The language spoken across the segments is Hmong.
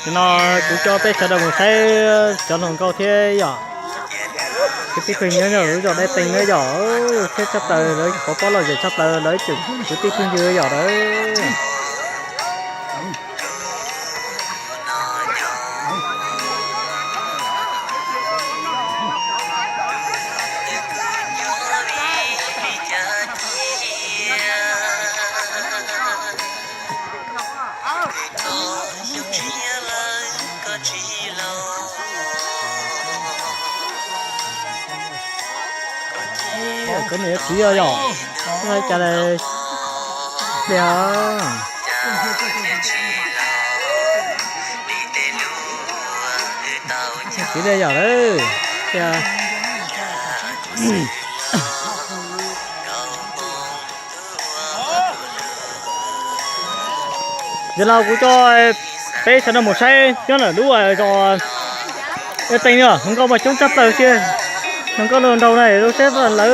Nim no kuv coj peb sawv daws mus saib cov hluas nkauj thiab yom. Kwv tij phooj ywg nyob rau lub zos Dab Teeg na yom, siab tshaj plaws, lawv qhov pob lom zem tshaj plaws, lawv tseem kwv tij phooj ywg yom lawm. Cov niam txiv yom, cas pliag. Txiv li yom lawm, tias yog no kuv coj peb sawv daws mus saib nyob ntawm lub zos Dab Teeg na, hluas nkauj mas coob tshaj plaws thiab. Hluas nkauj los nraug na, zoo siab lawm.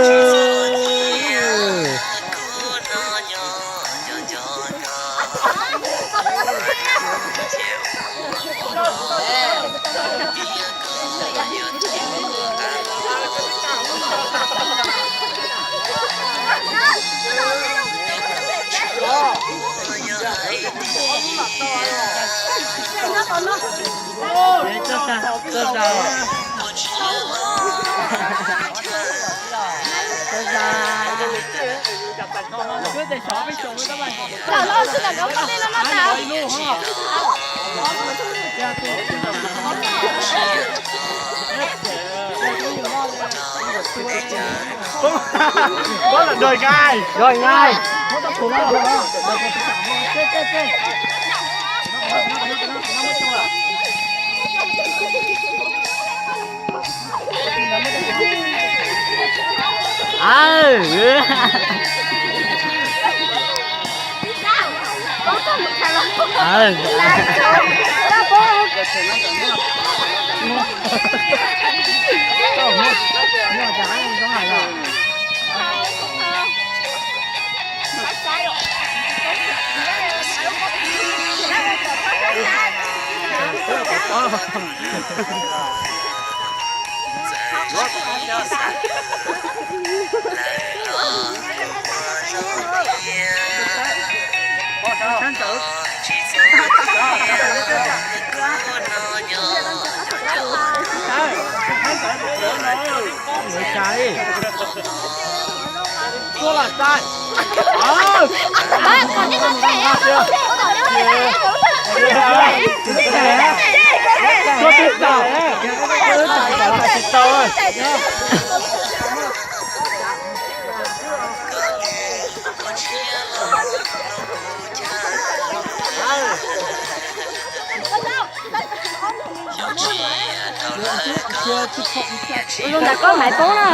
Rồi ngay. Rồi ngay. Ua zoo ntawm koj maiv poob na.